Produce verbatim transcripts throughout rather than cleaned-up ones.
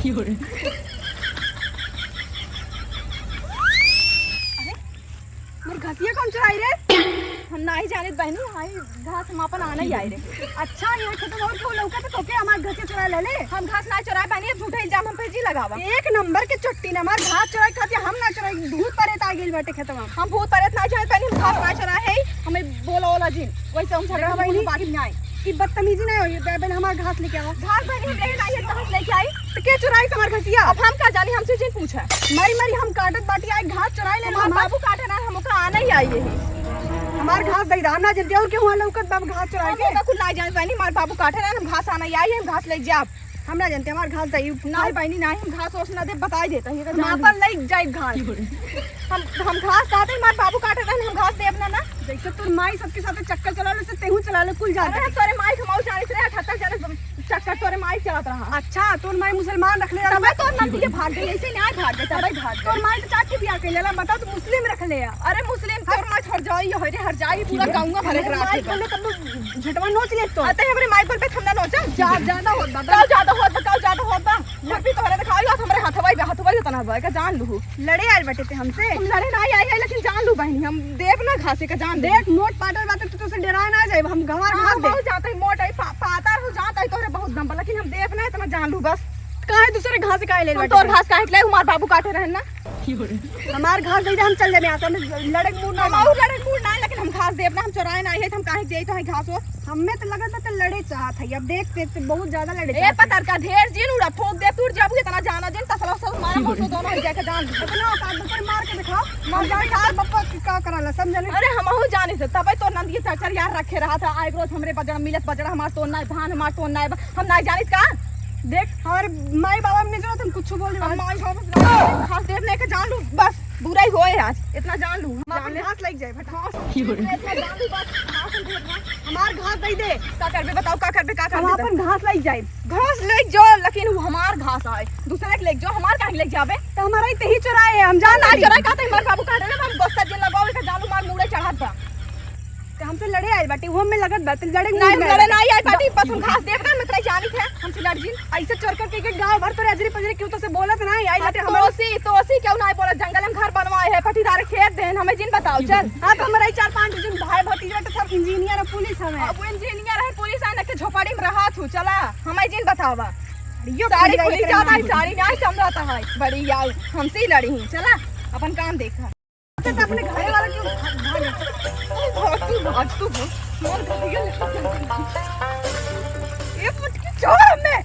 अरे, मोर घसिया कौन चुराई रे? हम नाहीं जानित बहिनी, आई घास हम आपन आना ही आई रे। अच्छा, ये खेत में और केहू लौका तो तोके हमार घसिया चुराइ लेले? हम घास नाहीं चुराए बहिनी, अब झूठा इल्जाम हम पे जिन लगावा। एक नंबर के चट्टी ने हमार घास चुराइ खातिर हम ना चुराई, भूत परेत आ गइल बाटे खेतवा। हम भूत परेत नाहीं जानित बहिनी, हम घास नाहीं चुराए है, हमें बोला ओला जिन। वैसे हम झगड़ा हाँ, बहिनी। बात नहीं आई। ई बदतमीजी नहीं होई, बे-, पहले हमार घास लेके आवा। घास बहिनी हम लेके आई, घास लेके आई। तो के चुराई हमार घसिया? अब हम का जानी, हमसे जिन पूछा। मरी मरी हम काटत बाटी, आई घास चुराई ले हमार हमार। बाबू काटे ना, हम ओका आना ही आई यही। हमार घास दई दा, हम ना जल्दी और के हुआ लौकत बाबू घास चुराई हम के। ओका कुल ना जान पानी, हमार बाबू काटे ना, हम घास आना ही आई, हम घास ले जाब। हम ना जानते, हमार घास दई। नाहीं बहिनी, नाहीं, हम घास ओस ना दे, बताई देता ही, हम आपन लई जाई घास। हम, हम घास जाते, हमार बाबू काटे रहन, हम घास देब ना, ना। जैसे तोर माई सबके साथे चक्कर चला ले, से तेहू चला ले, कुल जाते। अरे, तोरे माई के मऊ जानित रहे, अठहत्तर जने चक्कर तोरे माई चलत रहा। अच्छा, तोर माई मुसलमान रख ले, तबे तोर नंदी के भाग गई, ऐसे नाहीं भाग गई, तबे भाग गई। तोर माई तो चाची बियाह कइले, बता तू मुस्लिम रख ले। अरे, मुस्लिम, तोर माई हर जाई, हरे हर जाई, पूरा गाँव भरे के रात है। बोले तब झटवा नोच ले तो। अते हमरे माई बोलबे, हम ना नोचब। जा, ज्यादा होत बा। का ज्यादा होत बा, का ज्यादा होत बा? जब भी तोहरे देखाई, आज हमरे हथवा ही बा, हथवा ही उतना बा, का जान लूहू। लड़े आइल बाटे ते हमसे? हम लड़े नाहीं आई है, लेकिन जान लू बहिनी, हम देब ना घासे का जान लू। देख, मोट पातर बाटे, तू तोसे डरा ना जाए, हम गंवार हाँ, घास दे। बहुत जाता है, मोट है, पा-, पातर हो जाता है, तोहरे बहुत दम बा, लेकिन हम देब ना, इतना जान लू बस। काहे दूसरे घास काहे ले हम बाटे तोर ते? घास काहे के ले, हमार बाबू काटे रहन ना। हमार घास दे दे, हम चल जाबे यहाँ से, हमें लड़े के मूड ना हम बा। और लड़े के मूड ना है, लेकिन हम घास देब ना, हम चोराए ना आई है, तो हम काहे के देई तोहे घास ओस? हमें तो लगत बा ते लड़े चाहत है, अब देख ते, ते बहुत ज्यादा लड़े ए चाहत है। पतर का ढेर जिन उड़ा, फोंक दे, टूट जाबू, इतना जाना जिन, तसला सब मारा, मौसो दोनों हो जाए के जान ली। इतना औकात बा, कोई मार के दिखाओ, मार के दिखाओ, बप्पा की का कराला, समझ नहीं। अरे हमहू जानी थे, तबे तो नंद के चक्कर यार रखे रहा था, आए रोज हमरे बजड़ा मिलत, बजड़ा हमार तोड़ ना है, धान हमार तोड़ ना है, हम ना जानित का? देख, हमारे माई बाबा में जरूरत हम कुछ बोल रहे हम हैं। माई बाबा से घास देब नहीं के जान लू, बस बुराई होए आज, इतना जान लू। हम अपन जान ले। घास लग जाए, फटा। घास इतना जान लू, बस घास हम देब ना। हमार घास दे दे। का करबे बताओ, का करबे, का हम करबे? अपन घास लग जाए। घास ले जो, लेकिन वो हमार घास आए, दूसरे के ले जो, हमार काहे ले जाबे? तो हमारा ही तही चुराए है, हम जान ना नहीं। चुराए का तो हमार बाबू काटे ना, हम गुस्सा जिन लगाओ, इनका जान लू मार मुड़े चढ़त बा। ते हमसे लड़े आइल बाटी, वो हमें लगत बा, ते लड़े नहीं, लड़े नहीं आइल बाटी, बस हम घास देब ना, मैं तोरा जानित है, हमसे लड़ जिन। ऐसे चोर करके के गाँव भर तोरे अजरी पजरी क्यों तो से बोलत ना, आई अब बाटे हमारे तोसी, तोसी क्यों ना बोलत, जंगल में घर बनवाए है, पटीदार खेत देन, हमें जिन बताओ, चल। हाँ, तो हमारे चार पांच जन भाई भतीजा तो सब इंजीनियर और पुलिस हमें। अब वो इंजीनियर है, पुलिस है, ना के झोपड़ी में रहा थू, चला, हमें जिन बतावा। यो साड़ी खुली खुली जाता है, साड़ी नहीं समझाता है, बड़ी आओ, हमसे ही लड़ी ही, चला, अपन काम देखा। से तो अपने घरे वाला क्यों भाग, भाग तू, भाग तू, भाग। मार खा गया, लेकिन चल, चल, चल। ये पटकी चोर हमने।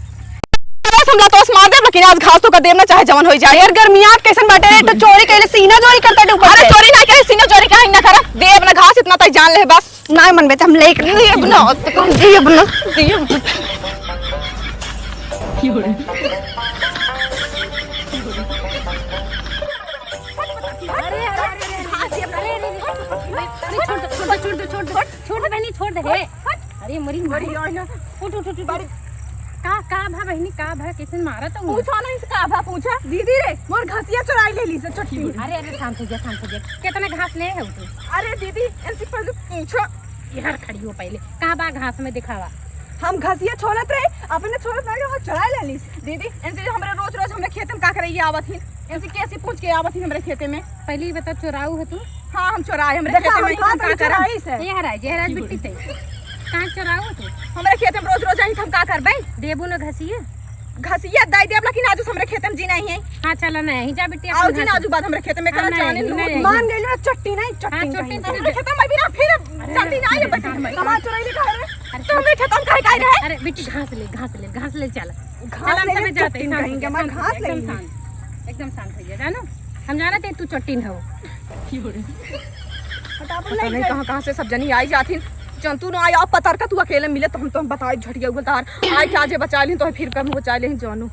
बस हमला तोस मार दे, लेकिन आज घास तो का देब ना, चाहे जवन होई जाए। यार, गर्मी आप कैसन बाटे रे? तो चोरी कैले सीना चोरी करता डूबा अरे, है। चोरी ना करे, सीना चोरी काहे ना करा? देब ना घास, इतना तक जान ले बस। ना मन में तो हम लेके देब ना, तो कौन देब ना, देब ना। अरे, अरे, अरे, अरे, अरे, अरे, छोड़ दे, छोड़ दे, छोड़ दे, छोड़ दे, छोड़ दे, छोड़ दे, बहनी, छोड़ दे, हे। अरे, मरी, मरी। अरे, यार, ना। उठ, उठ, उठ, उठ। बड़ी का, का भा बहनी, का भा, किसन मारा तो हूँ। पूछो ना, इसका भा पूछा। दीदी रे, मोर घसिया चुराई ले ली से छुट्टी। अरे, अरे, शांत हो जा, शांत हो जा। कितना घास ले है तू? अरे, दीदी, इनसे पहले पूछो। इधर खड़ी हो पहले। का बा घास में दिखावा? हम घसिया छोलत रहे, अपने छोलत रहे, वो चुराई ले लीस। दीदी, इनसे जो हमरे रोज रोज हमरे खेते में का करे ये आवत ही, इनसे कैसे पूछ के आवत ही हमरे खेते में? पहले ही बता, चुराऊ है तू? हाँ, हम चुराए, हमरे देखा, खेते में हम कहाँ का तक करा? चुराई से? ये हराए, ये हराए बिट्टी ते। कहाँ चुराऊ है तू? हमरे खेते में रोज रोज आई, हम का करबे? देबू न घसिया? घसिया दे देब, लेकिन आज हमरे खेते में जी नहीं है। हाँ, चला नहीं, जा बिट्टी, आओ अपन जी ना, घर आजू बाद हमरे खेते में हाँ, करा नहीं, जाने नहीं, लूट। नहीं। मान गइल ना, चट्टी नहीं, चट्टी हाँ, नहीं चट्टी कहीं। नहीं। हमरे खेते में भी ना, फिर अरे, चट्टी नहीं है, अरे, बस शांत, हमरे। शांत। कहाँ चुराई लिखा है रे? अरे, तो हमरे खेते में काहे, काहे रहे? अरे, बिट्टी, घास ले, घास ले, घास ले, चला। घास चला, हम ले, सब जाते हैं, चट्टी शांत हो कहीं जा, के, मैं शांत हो जा, घास एकदम ले शांत, एकदम शांत हो जा, जानो? हम जानत है तू चट्टी न हो। फटाफट पता ले नहीं जा। कहाँ, कहाँ से सब जनी आई जाथिन। जंतु ना आया, पतर का तू अकेले मिले तो हम तो बताए झटिया उगल तार। आए क्या जे बचा लें तो फिर कर बचा लें जानो।